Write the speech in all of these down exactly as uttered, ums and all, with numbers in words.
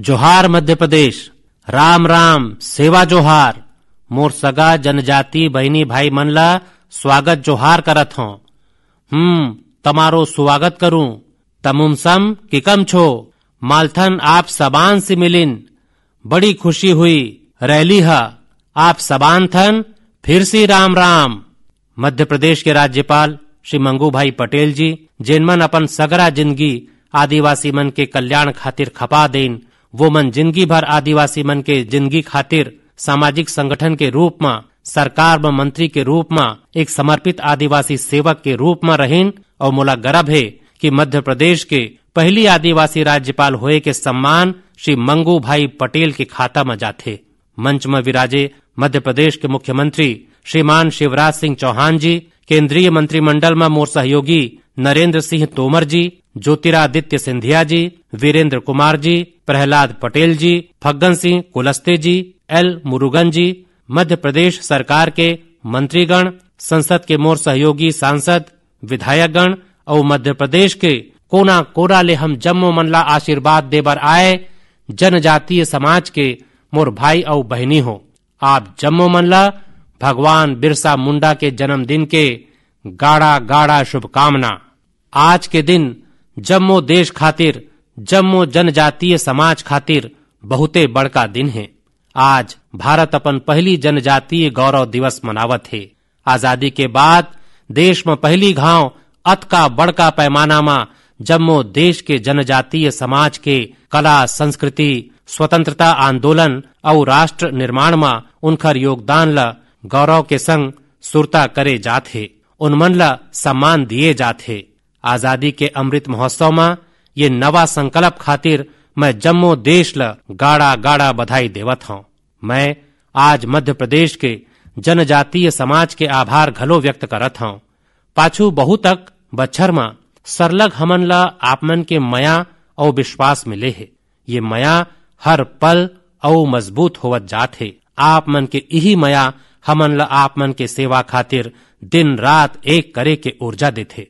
जोहार मध्य प्रदेश, राम राम, सेवा जोहार। मोर सगा जनजाति बहिनी भाई मन ला स्वागत जोहार करत हौं। हम्म, तमारो स्वागत करूं। तमुमसम किकम छो, मालथन आप सबान से मिलिन, बड़ी खुशी हुई। रैली ह आप सबान थन फिर से राम राम। मध्य प्रदेश के राज्यपाल श्री मंगू भाई पटेल जी, जेन मन अपन सगरा जिंदगी आदिवासी मन के कल्याण खातिर खपा देन, वो मन जिंदगी भर आदिवासी मन के जिंदगी खातिर सामाजिक संगठन के रूप म, सरकार म मंत्री के रूप म, एक समर्पित आदिवासी सेवक के रूप म रहिन। और मोला गर्व हे कि मध्य प्रदेश के पहली आदिवासी राज्यपाल होए के सम्मान श्री मंगू भाई पटेल के खाता म जाथे। मंच म विराजे मध्य प्रदेश के मुख्यमंत्री श्रीमान शिवराज सिंह चौहान जी, केंद्रीय मंत्रिमंडल म मोर सहयोगी नरेंद्र सिंह तोमर जी, ज्योतिरादित्य सिंधिया जी, वीरेंद्र कुमार जी, प्रहलाद पटेल जी, फग्गन सिंह कुलस्ते जी, एल मुरुगन जी, मध्य प्रदेश सरकार के मंत्रीगण, संसद के मोर सहयोगी सांसद, विधायकगण अउ मध्य प्रदेश के कोना कोना ले हम जम्मो मन ला आशीर्वाद दे बर आए जनजातीय समाज के मोर भाई अउ बहिनी हो, आप जम्मो मन ला भगवान बिरसा मुंडा के जन्मदिन के गाड़ा गाड़ा शुभकामना। आज के दिन जम्मो देश खातिर, जम्मो जनजातीय समाज खातिर बहुते बड़का दिन हे। आज भारत अपन पहली जनजातीय गौरव दिवस मनावत हे। आजादी के बाद देश म पहली घांव अतका बड़का पैमाना म जम्मो देश के जनजातीय समाज के कला, संस्कृति, स्वतंत्रता आंदोलन अउ राष्ट्र निर्माण म उनखर योगदान ल गौरव के संग सुरता करे जात हे, उन मन ल सम्मान दिए जात हे। आजादी के अमृत महोत्सव म ये नवा संकल्प खातिर मैं जम्मो देश ल गाड़ा गाड़ा बधाई देवत हौं। मैं आज मध्य प्रदेश के जनजातीय समाज के आभार घलो व्यक्त करत हौं। पाछू बहुतक बछर म सरलग हमन ल आप मन के मया अउ विश्वास मिले हे। ये मया हर पल अउ मजबूत होवत जात हे। आप मन के इही मया हमन ल आप मन के सेवा खातिर दिन रात एक करे के ऊर्जा देथे।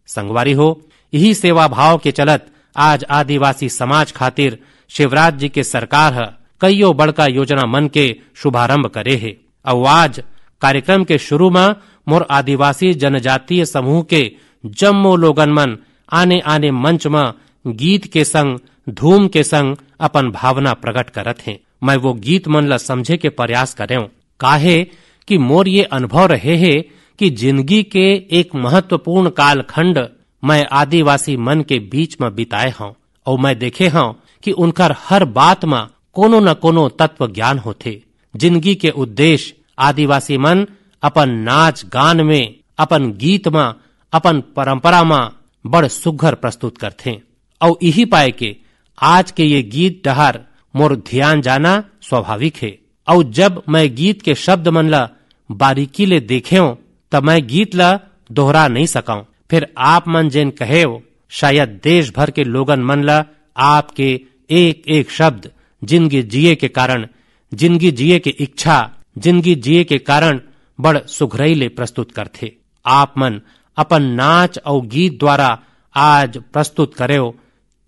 संगवारी हो, इही सेवा भाव के चलत आज आदिवासी समाज खातिर शिवराज जी के सरकार ह कइयो बड़का योजना मन के शुभारंभ करे हे। अउ आज कार्यक्रम के शुरू म मोर आदिवासी जनजातीय समूह के जम्मो लोगन मन आने-आने मंच म गीत के संग, धूम के संग अपन भावना प्रकट करत हें। मैं वो गीत मन ल समझे के प्रयास करेंव, काहे कि मोर ये अनुभव रहे हे कि जिंदगी के एक महत्वपूर्ण कालखंड मैं आदिवासी मन के बीच म बिताए हंव, अउ मैं देखे हंव कि उनकर हर बात म कोनो न कोनो तत्व ज्ञान होथे। जिंदगी के उद्देश्य आदिवासी मन अपन नाच गान में, अपन गीत म, अपन परंपरा म बड़ सुघ्घर प्रस्तुत करथें। अउ इही पाए के आज के ये गीत डहर मोर धियान जाना स्वाभाविक हे। अउ जब मैं गीत के शब्द मन ल बारीकी ले देखेंव, त मैं गीत ल दोहरा नइ सकंव। फिर आप मन जेन कहेव, शायद देश भर के लोगन मन ल आपके एक-एक शब्द जिंदगी जिए के कारण, जिंदगी जिए के इच्छा, जिंदगी जिए के कारण बड़ सुघरई ले प्रस्तुत करथे। आप मन अपन नाच अउ गीत द्वारा आज प्रस्तुत करेव,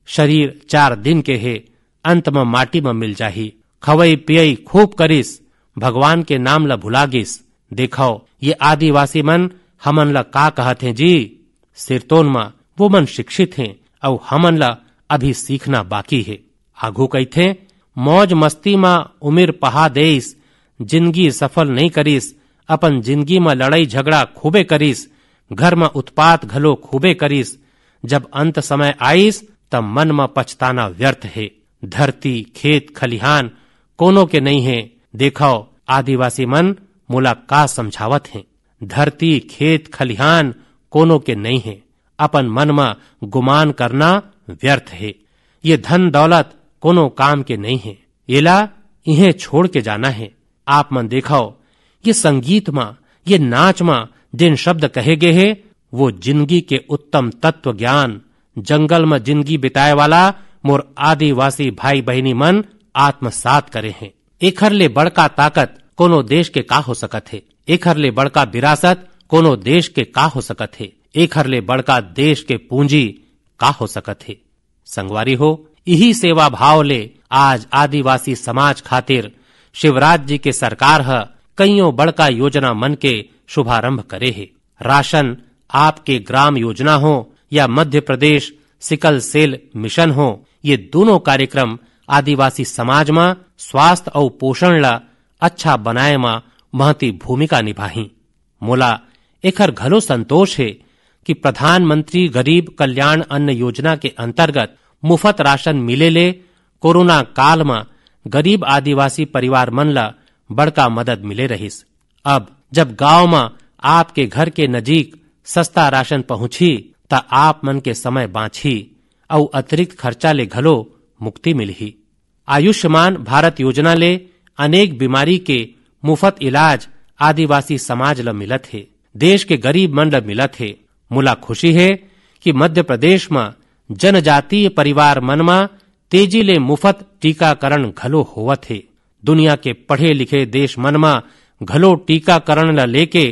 शरीर चार दिन के हे, अंत म माटी म मिल जाही। खवई पियई खूब करिस, भगवान के नाम ल भुला गिस। देखव, ये आदिवासी मन हमन ल का कहत हें जी। सिरतोन म वो मन शिक्षित हें, अउ हमन ल अभी सीखना बाकी हे। आघू कहिथे, मौज मस्ती म उमिर पहा देइस, जिनगी सफल नइ करिस, अपन जिनगी म लड़ई झगड़ा खूबे करिस, घर म उत्पात घलो खूबे करिस। जब अंत समय आइस, त मन म पछताना व्यर्थ हे। धरती, खेत, खलिहान कोनो के नइ हे। देखव, आदिवासी मन मोला का समझावत हें। धरती, खेत, खलिहान कोनो के नइ हे। अपन मन म गुमान करना व्यर्थ हे। ये धन दौलत कोनो काम के नइ हे। एला इहें छोड़ के जाना हे। आप मन देखव, ये संगीत म, ये नाच म जेन शब्द कहे गे हे, वो जिनगी के उत्तम तत्व ज्ञान, जंगल म जिनगी बिताए वाला मोर आदिवासी भाई बहिनी मन आत्मसात करे हें। एखर ले बड़का ताकत कोनो देश के का हो सकत हे? एखर ले बड़का विरासत कोनो देश के का हो सकत हे? एखर ले बड़का देश के पूंजी का हो सकत हे? संगवारी हो, इही सेवा भाव ले आज आदिवासी समाज खातिर शिवराज जी के सरकार ह कइयों बड़का योजना मन के शुभारंभ करे हे। राशन आपके ग्राम योजना हो या Madhya Pradesh sickle cell mission हो, ये दोनों कार्यक्रम आदिवासी समाज म स्वास्थ्य अउ पोषण ला अच्छा बनाए म महती भूमिका निभाही। मोला एखर घलो संतोष हे कि प्रधानमंत्री गरीब कल्याण अन्न योजना के अंतर्गत मुफ्त राशन मिले ले कोरोना काल म गरीब आदिवासी परिवार मन ला बड़का मदद मिले रहिस। अब जब गांव म आपके घर के नजीक सस्ता राशन पहुंची, त आप मन के समय बांचही अउ अतिरिक्त खर्चा ले घलो मुक्ति मिलही। आयुष्मान भारत योजना ले अनेक बीमारी के मुफ्त इलाज आदिवासी समाज ल मिलत हे, देश के गरीब मन ल मिलत हे। मोला खुशी हे कि मध्य प्रदेश म जनजातीय परिवार मन म तेजी ले मुफ्त टीकाकरण घलो होवत हे। दुनिया के पढ़े लिखे देश मन म घलो टीकाकरण ल लेके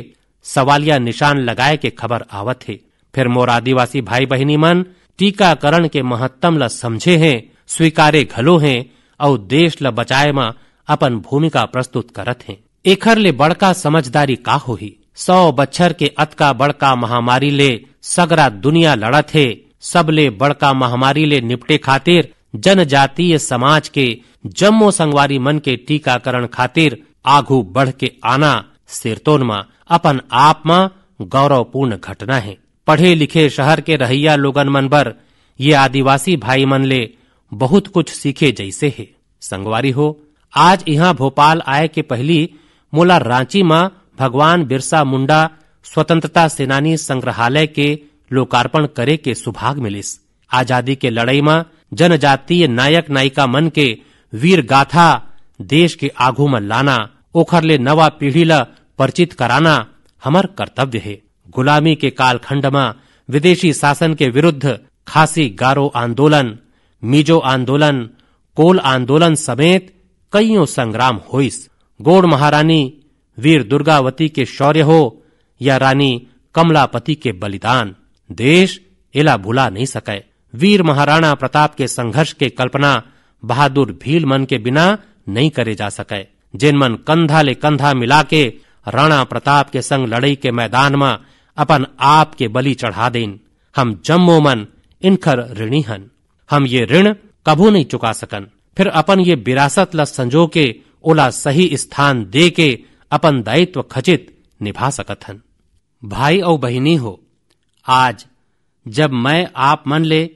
सवालिया निशान लगाए के खबर आवत हे। फेर मोर आदिवासी भाई बहिनी मन टीकाकरण के महत्तम ल समझे हें, स्वीकारे घलो हें अउ देश ल बचाए म अपन भूमिका प्रस्तुत करत हें। एखर ले बड़का समझदारी का होही? सौ बछर के अतका बड़का महामारी ले सगरा दुनिया लड़त हे। सबले बड़का महामारी ले निपटे खातिर जनजातीय समाज के जम्मो संगवारी मन के टीकाकरण खातिर आघू बढ़ के आना सिरतोन म अपन आप म गौरवपूर्ण घटना हे। पढ़े लिखे शहर के रहइया लोगन मन बर ये आदिवासी भाई मन ले बहुत कुछ सीखे जैसे हे। संगवारी हो, आज इहां भोपाल आए के पहिली मोला रांची म भगवान बिरसा मुंडा स्वतंत्रता सेनानी संग्रहालय के लोकार्पण करे के सुभाग मिलिस। आजादी के लड़ई म जनजातीय नायक नायिका मन के वीर गाथा देश के आघू म लाना, ओखर ले नवा पीढ़ी ल परिचित कराना हमर कर्तव्य हे। गुलामी के कालखंड म विदेशी शासन के विरुद्ध खासी गारो आंदोलन, मिजो आंदोलन, कोल आंदोलन समेत कइयों संग्राम होइस। गोंड महारानी वीर दुर्गावती के शौर्य हो या रानी कमलापति के बलिदान, देश एला भुला नहीं सकय। वीर महाराणा प्रताप के संघर्ष के कल्पना बहादुर भील मन के बिना नहीं करे जा सकय, जेन मन कंधा ले कंधा मिला के राणा प्रताप के संग लड़ई के मैदान म अपन आप के बलि चढ़ा देन। हम जम्मो मन इनखर ऋणी हन। हम ये ऋण कभू नहीं चुका सकन। फिर अपन ये विरासत ला संजो के ओला सही स्थान दे के अपन दायित्व खचित निभा सकत हन। भाई अउ बहिनी हो, आज जब मैं आप मन ले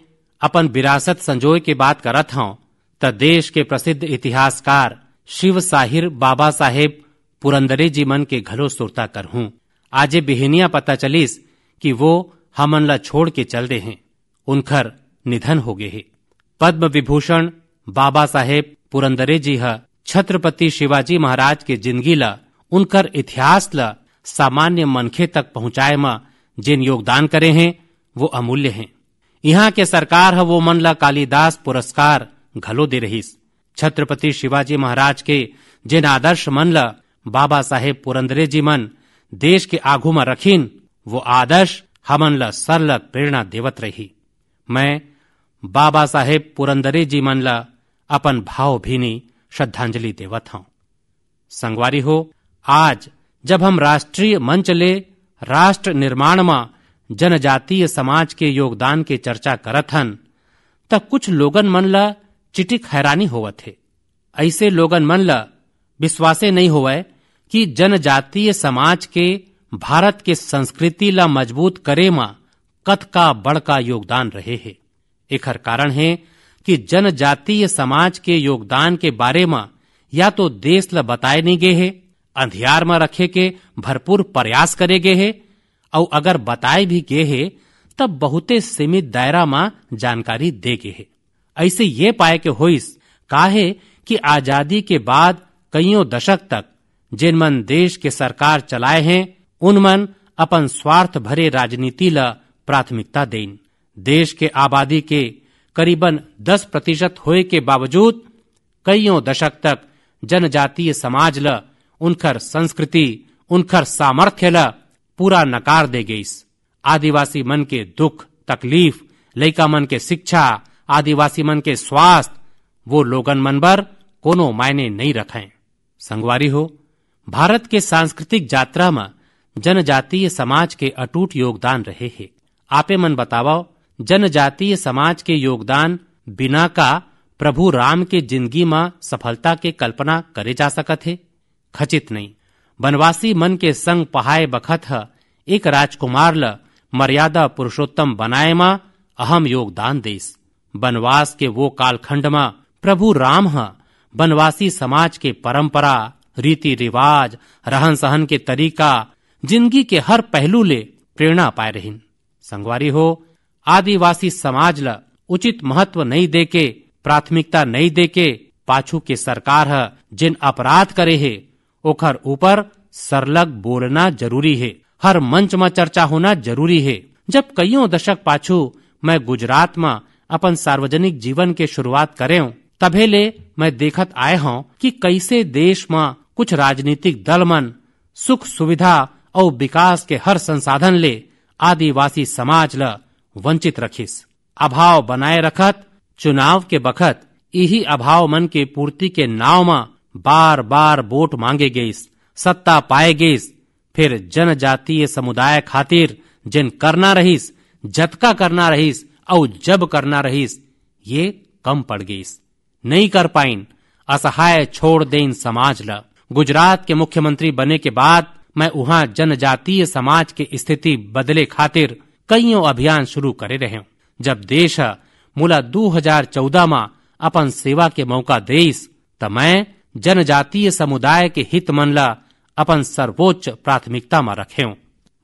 अपन विरासत संजोए के बात करत हंव, त देश के प्रसिद्ध इतिहासकार शिव साहिर बाबा साहेब पुरंदरे जी मन के घलो सुरता करहूं। आजे बिहनिया पता चलिस कि वो हमन ला छोड़ के चल दे हें। उनखर निधन हो गे हे। पद्म विभूषण बाबा साहेब पुरंदरे जी ह छत्रपति शिवाजी महाराज के जिंदगी ला, उनकर इतिहास ला सामान्य मनखे तक पहुंचाए म जेन योगदान करे हें, वो अमूल्य हें। इहां के सरकार ह वो मन ला कालिदास पुरस्कार घलो दे रहिस। छत्रपति शिवाजी महाराज के जेन आदर्श मन ला बाबा साहेब पुरंदरे जी मन देश के आघू म रखिन, वो आदर्श हमन ला सरलग प्रेरणा देवत रही। मैं बाबा साहेब पुरंदरे जी मन ला अपन भावभीनी श्रद्धांजलि देवत हंव। संगवारी हो, आज जब हम राष्ट्रीय मंच ले राष्ट्र निर्माण म जनजातीय समाज के योगदान के चर्चा करत हन, त कुछ लोगन मन ला चिटिक हैरानी होवत हे। अइसे लोगन मन ला विश्वासे नइ होवय कि जनजातीय समाज के भारत के संस्कृति ला मजबूत करे म कतका बड़का योगदान रहे हे। एखर कारण हे कि जनजातीय समाज के योगदान के बारे म या तो देश ल बताए नइ गे हे, अंधियार म रखे के भरपूर प्रयास करे गे हे, अउ अगर बताए भी गे हे, तब बहुते सीमित दायरा म जानकारी दे गे हे। अइसे ये पाए के होइस, काहे कि आजादी के बाद कइयों दशक तक जेन मन देश के सरकार चलाए हें, उन मन अपन स्वार्थ भरे राजनीति ल प्राथमिकता देइन। देश के आबादी के करीबन दस प्रतिशत होए के बावजूद कइयों दशक तक जनजातीय समाज ल, उनखर संस्कृति, उनखर सामर्थ्य ल पूरा नकार दे गइस। आदिवासी मन के दुख तकलीफ, लइका मन के शिक्षा, आदिवासी मन के स्वास्थ्य, वो लोगन मन बर कोनो मायने नइ रखय। संगवारी हो, भारत के सांस्कृतिक यात्रा म जनजातीय समाज के अटूट योगदान रहे हे। आपे मन बतावव, जनजातीय समाज के योगदान बिना का प्रभु राम के जिंदगी म सफलता के कल्पना करे जा सकत हे? खचित नहीं। बनवासी मन के संग पहाय बखत ह एक राजकुमार ल मर्यादा पुरुषोत्तम बनाए म अहम योगदान देइस। बनवास के वो कालखंड म प्रभु राम ह बनवासी समाज के परंपरा, रीति रिवाज, रहन सहन के तरीका, जिंदगी के हर पहलू ले प्रेरणा पाए रहिन। संगवारी हो, आदिवासी समाज ल उचित महत्व नइ देके, प्राथमिकता नइ देके, पाछू के सरकार ह जेन अपराध करे हे, ओखर ऊपर सरलग बोलना जरूरी हे, हर मंच म चर्चा होना जरूरी हे। जब कइयों दशक पाछू मैं गुजरात म अपन सार्वजनिक जीवन के शुरुआत करेंव, तभे ले मैं देखत आए हंव कि कइसे देश म कुछ राजनीतिक दल मन सुख सुविधा अउ विकास के हर संसाधन ले आदिवासी समाज ल वंचित रखिस। अभाव बनाए रखत चुनाव के बखत इही अभाव मन के पूर्ति के नाव म बार-बार वोट मांगे गइस, सत्ता पाए गइस, फिर जनजातीय समुदाय खातिर जेन करना रहिस, जतका करना रहिस अउ जब करना रहिस, ये कम पड़ गइस। नइ कर पाइन, असहाय छोड़ देइन समाज ल। गुजरात के मुख्यमंत्री बने के बाद मैं उहां जनजातीय समाज के स्थिति बदले खातिर कइयों अभियान शुरू करे रहेंव। जब देश ह मोला दू हजार चौदह म अपन सेवा के मौका देइस, त मैं जनजातीय समुदाय के हित मन ल अपन सर्वोच्च प्राथमिकता म रखेंव।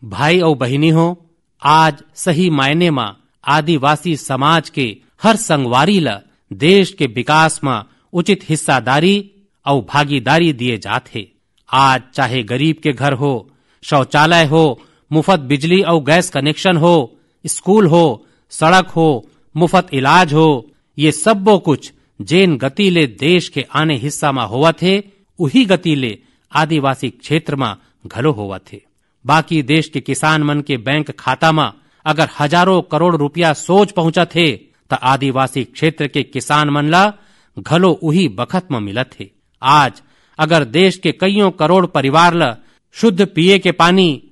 भाई अउ बहिनी हो, आज सही मायने म आदिवासी समाज के हर संगवारी ल देश के विकास म उचित हिस्सादारी अउ भागीदारी दिए जात हे। आज चाहे गरीब के घर हो, शौचालय हो, मुफ्त बिजली अउ गैस कनेक्शन हो, स्कूल हो, सड़क हो, मुफ्त इलाज हो, ये सब्बो कुछ जेन गति ले देश के आने हिस्सा म होवत हे, उही गति ले आदिवासी क्षेत्र म घलो होवत हे। बाकी देश के किसान मन के बैंक खाता म अगर हजारों करोड़ रुपया सोझ पहुंचत हे, त आदिवासी क्षेत्र के किसान मन ला घलो उही बखत म मिलत हे। आज अगर देश के कइयों करोड़ परिवार ल शुद्ध पीए के पानी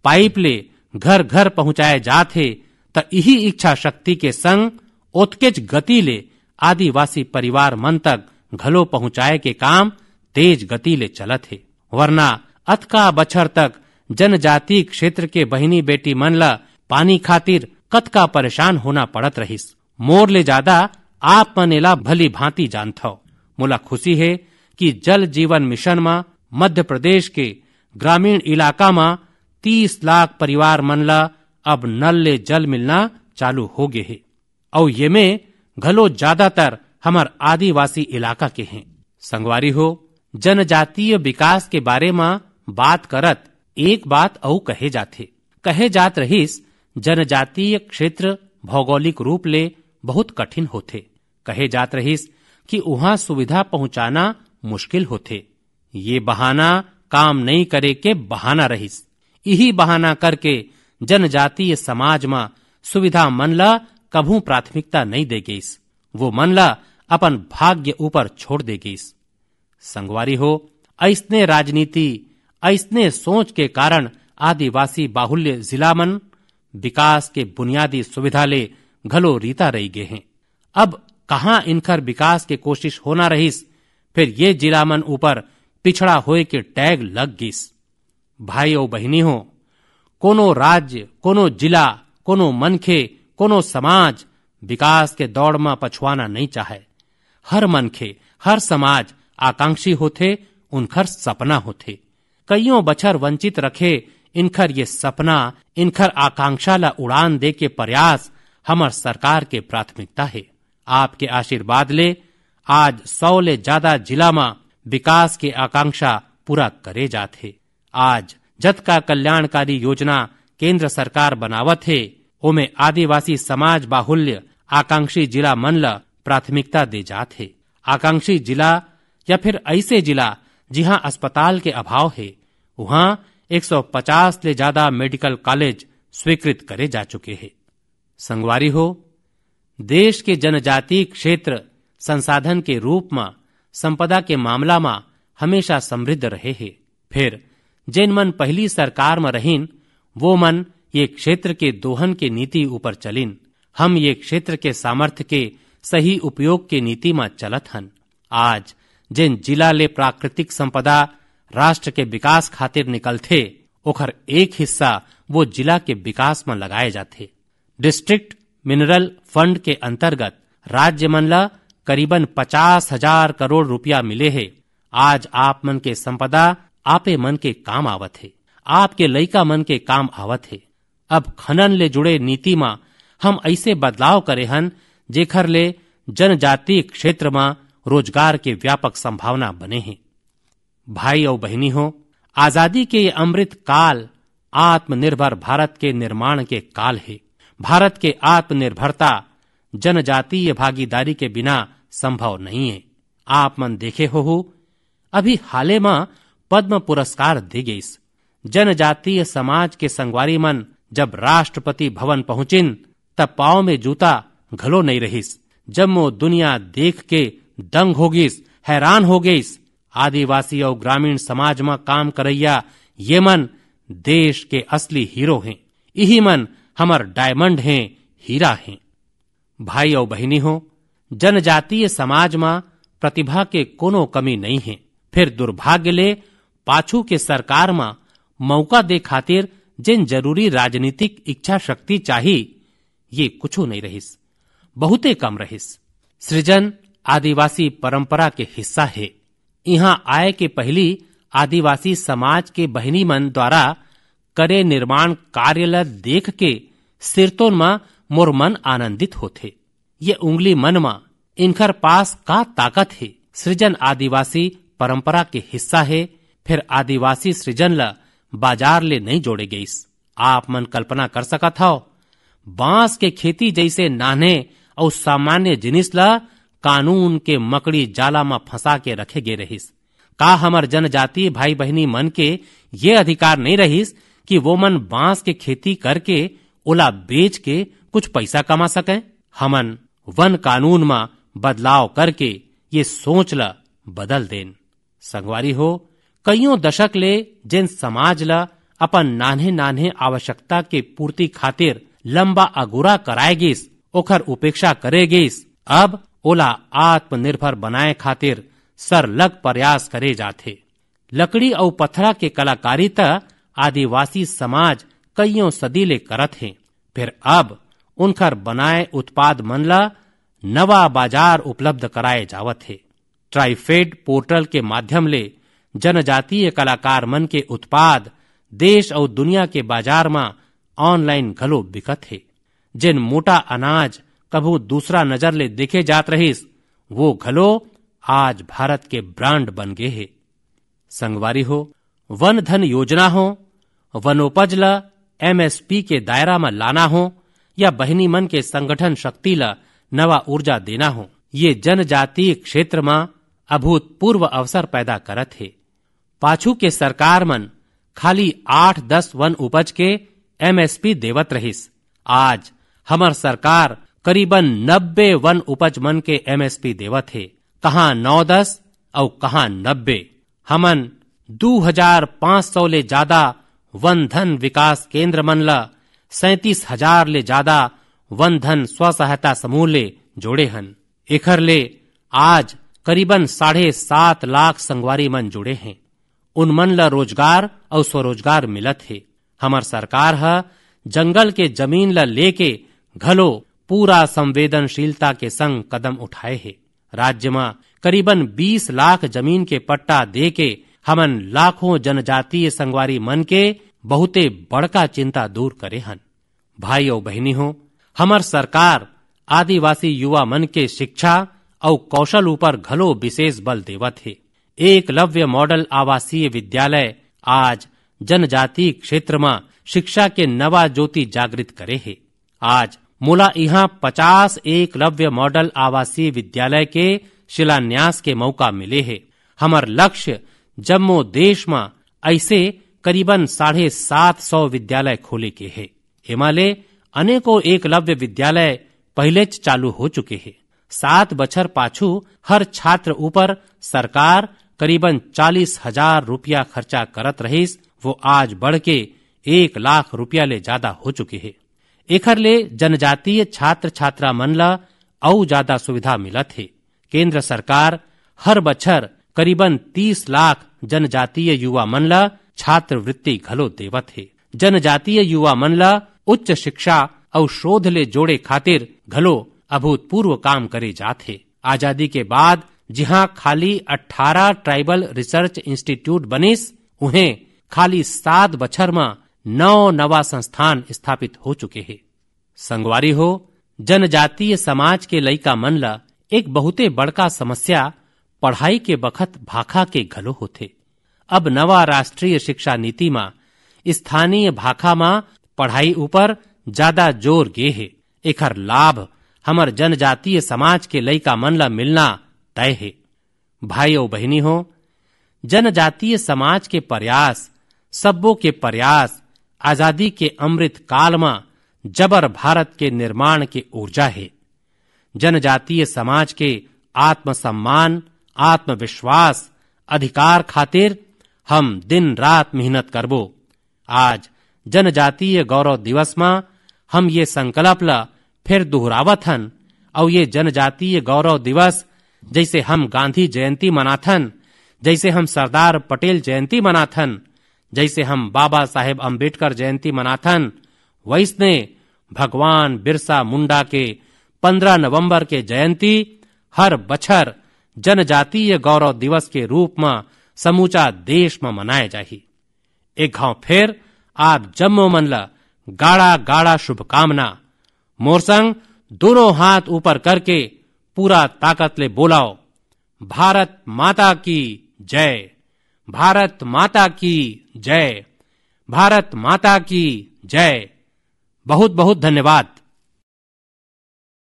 पाइप ले घर-घर पहुंचाए जात हे, त इही इच्छा शक्ति के संग ओतकेच गति ले आदिवासी परिवार मन तक घलो पहुंचाए के काम तेज गति ले चलत हे। वरना अतका बछर तक जनजाति क्षेत्र के बहिनी बेटी मन ल पानी खातिर कतका परेशान होना पड़त रहिस। मोर ले जादा आप मन एला भली भांति जानथव। मोला खुशी हे कि जल जीवन मिशन म मध्य प्रदेश के ग्रामीण इलाका म तीस लाख परिवार मन ल अब नल ले जल मिलना चालू हो गे हे। अउ येमे घलो जादातर हमर आदिवासी इलाका के हे। संगवारी हो, जनजातीय विकास के बारे म बात करत एक बात अउ कहे जाथे। कहे जात रहिस, जनजातीय क्षेत्र भौगोलिक रूप ले बहुत कठिन होथे। कहे जात रहिस कि उहां सुविधा पहुंचाना मुश्किल होथे। ये बहाना काम नइ करे के बहाना रहिस। इही बहाना करके जनजातीय समाज म सुविधा मन ल कभू प्राथमिकता नइ दे गइस। वो मन ल अपन भाग्य ऊपर छोड़ दे गइस। संगवारी हो, अइसने राजनीति, अइसने सोच के कारण आदिवासी बाहुल्य जिला मन विकास के बुनियादी सुविधा ले घलो रीता रहि गे हें। अब कहां इनकर विकास के कोशिश होना रहिस, फिर ये जिला मन ऊपर पिछड़ा होए के टैग लग गिस। भाई अउ बहिनी हो, कोनो राज्य, कोनो जिला, कोनो मनखे, कोनो समाज विकास के दौड़ म पछुआना नइ चाहय। हर मनखे, हर समाज आकांक्षी होथे, उनखर सपना होथे। कइयों बछर वंचित रखे इनखर ये सपना, इनखर आकांक्षा ल उड़ान दे के प्रयास हमर सरकार के प्राथमिकता हे। आपके आशीर्वाद ले आज सौ ले जादा जिला म विकास के आकांक्षा पूरा करे जात हे। आज जतका कल्याणकारी योजना केंद्र सरकार बनावत हे, ओमे आदिवासी समाज बाहुल्य आकांक्षी जिला मन ल प्राथमिकता दे जात हे। आकांक्षी जिला या फिर अइसे जिला जिहां अस्पताल के अभाव हे, उहां एक सौ पचास ले जादा मेडिकल कॉलेज स्वीकृत करे जा चुके हे। संगवारी हो, देश के जनजातीय क्षेत्र संसाधन के रूप म, संपदा के मामला म हमेशा समृद्ध रहे हे। फिर जेन मन पहिली सरकार म रहिन, वो मन ये क्षेत्र के दोहन के नीति ऊपर चलिन। हम ये क्षेत्र के सामर्थ्य के सही उपयोग के नीति म चलत हन। आज जेन जिला ले प्राकृतिक संपदा राष्ट्र के विकास खातिर निकलथे, ओखर एक हिस्सा वो जिला के विकास म लगाए जाथे। डिस्ट्रिक्ट मिनरल फंड के अंतर्गत राज्य मन ल करीबन पचास हजार करोड़ रुपया मिले हे। आज आप मन के संपदा आपे मन के काम आवत हे, आपके लइका मन के काम आवत हे। अब खनन ले जुड़े नीति म हम ऐसे बदलाव करे हन, जेखर ले जनजातीय क्षेत्र म रोजगार के व्यापक संभावना बने हे। भाई अउ बहिनी हो, आजादी के ये अमृत काल आत्मनिर्भर भारत के निर्माण के काल हे। भारत के आत्मनिर्भरता जनजातीय भागीदारी के बिना संभव नहीं हे। आप मन देखे होहू, अभी हाले म पद्म पुरस्कार दे गइस। जनजातीय समाज के संगवारी मन जब राष्ट्रपति भवन पहुंचिन, तब पांव में जूता घलो नइ रहिस। जम्मो दुनिया देख के दंग हो गिस, हैरान हो गइस। आदिवासी अउ ग्रामीण समाज म काम करइया ये मन देश के असली हीरो हें। इही मन हमर डायमंड हें, हीरा हें। भाई अउ बहिनी हो, जनजातीय समाज म प्रतिभा के कोनो कमी नइ हे। फिर दुर्भाग्य ले पाछू के सरकार म मौका दे खातिर जेन जरूरी राजनीतिक इच्छा शक्ति चाही, ये कुछू नइ रहिस, बहुते कम रहिस। सृजन आदिवासी परंपरा के हिस्सा हे। इहां आए के पहिली आदिवासी समाज के बहिनी मन द्वारा करे निर्माण कार्य ल देख के सिरतोन म मोर मन आनंदित होथे। ये उंगली मन म इनखर पास का ताकत हे। सृजन आदिवासी परंपरा के हिस्सा हे, फिर आदिवासी सृजन ल बाजार ले नइ जोड़े गइस। आप मन कल्पना कर सकत हव, बांस के खेती जइसे नान्हे अउ सामान्य जिनिस ल कानून के मकड़ी जाला म फंसा के रखे गे रहिस। का हमर जनजातीय भाई बहिनी मन के ये अधिकार नइ रहिस कि वो मन बांस के खेती करके ओला बेच के कुछ पइसा कमा सकय? हमन वन कानून म बदलाव करके ये सोच ल बदल देन। संगवारी हो, कइयों दशक ले जेन समाज ल अपन नान्हे-नान्हे आवश्यकता के पूर्ति खातिर लंबा अगोरा कराए गिस, ओखर उपेक्षा करे गिस, अब ओला आत्मनिर्भर बनाए खातिर सरलग प्रयास करे जाथे। लकड़ी अउ पथरा के कलाकारी त आदिवासी समाज कइयों सदी ले करत हे, फिर अब उनखर बनाए उत्पाद मन ल नवा बाजार उपलब्ध कराए जावत हे। ट्राइफेड पोर्टल के माध्यम ले जनजातीय कलाकार मन के उत्पाद देश अउ दुनिया के बाजार म ऑनलाइन घलो बिकत हे। जेन मोटा अनाज कभू दूसरा नजर ले देखे जात रहिस, वो घलो आज भारत के ब्रांड बन गे हे। संगवारी हो, वन धन योजना हो, वनोपज ल एमएसपी के दायरा म लाना हो, या बहिनी मन के संगठन शक्ति ल नवा ऊर्जा देना हो, ये जनजातीय क्षेत्र म अभूतपूर्व अवसर पैदा करत हे। पाछू के सरकार मन खाली आठ दस वन उपज के एमएसपी देवत रहिस। आज हमर सरकार करीबन नब्बे वन उपज मन के एमएसपी देवत हे, कहां नौ दस अउ कहां नब्बे। हमन दू हजार पांच सौ ले जादा वन धन विकास केंद्र मन ल, सैंतीस हजार ले जादा वन धन स्व सहायता समूह ले जोड़े हन। एखर ले आज करीबन साढ़े सात लाख संगवारी मन जुड़े हें। उन मन ल रोजगार अउ स्वरोजगार मिलत हे। हमर सरकार ह जंगल के जमीन ल लेके घलो पूरा संवेदनशीलता के संग कदम उठाए हे। राज्य म करीबन बीस लाख जमीन के पट्टा देके हमन लाखों जनजातीय संगवारी मन के बहुते बड़का चिंता दूर करे हन। भाई अउ बहिनी हो, हमर सरकार आदिवासी युवा मन के शिक्षा अउ कौशल ऊपर घलो विशेष बल देवत हे। एकलव्य मॉडल आवासीय विद्यालय आज जनजातीय क्षेत्र म शिक्षा के नवा ज्योति जागृत करे हे। आज मोला इहां पचास एकलव्य मॉडल आवासीय विद्यालय के शिलान्यास के मौका मिले हे। हमर लक्ष्य जम्मो देश म ऐसे करीबन साढ़े सात सौ विद्यालय खोले के हे। एमा ले अनेकों एकलव्य विद्यालय पहिलेच चालू हो चुके हे। सात बछर पाछू हर छात्र ऊपर सरकार करीबन चालीस हजार रुपया खर्चा करत रहिस, वो आज बढ़ के एक लाख रुपया ले जादा हो चुके हे। एखर ले जनजातीय छात्र छात्रा मन ल अउ जादा सुविधा मिलत हे। केंद्र सरकार हर बछर करीबन तीस लाख जनजातीय युवा मन ल छात्रवृत्ति घलो देवत हे। जनजातीय युवा मन ल उच्च शिक्षा अउ शोध ले जोड़े खातिर घलो अभूतपूर्व काम करे जात हे। आजादी के बाद जिहां खाली अठारह ट्राइबल रिसर्च इंस्टीट्यूट बनिस, उहें खाली सात बछर म नौ नवा संस्थान स्थापित हो चुके हे। संगवारी हो, जनजातीय समाज के लइका मन ल एक बहुते बड़का समस्या पढ़ाई के बखत भाखा के घलो होथे। अब नवा राष्ट्रीय शिक्षा नीति म स्थानीय भाखा म पढ़ाई ऊपर जादा जोर गे हे। एखर लाभ हमर जनजातीय समाज के लइका मन ल मिलना तय हे। भाई अउ बहिनी हो, जनजातीय समाज के प्रयास, सब्बो के प्रयास, आजादी के अमृत काल म जबर भारत के निर्माण के ऊर्जा हे। जनजातीय समाज के आत्मसम्मान, आत्मविश्वास, अधिकार खातिर हम दिन रात मेहनत करबो। आज जनजातीय गौरव दिवस म हम ये संकल्प ल फेर दोहरावत हन, अउ ये जनजातीय गौरव दिवस जइसे हम गांधी जयंती मनाथन, जइसे हम सरदार पटेल जयंती मनाथन, जइसे हम बाबा साहेब अम्बेडकर जयंती मनाथन, वइसने भगवान बिरसा मुंडा के पंद्रह नवंबर के जयंती हर बछर जनजातीय गौरव दिवस के रूप म समूचा देश म मनाए जाही। एक घांव फेर आप जम्मो मन ल गाड़ा गाड़ा शुभकामना। मोर संग दोनों हाथ ऊपर करके पूरा ताकत ले बोलाओ, भारत माता की जय, भारत माता की जय, भारत माता की जय। बहुत बहुत धन्यवाद।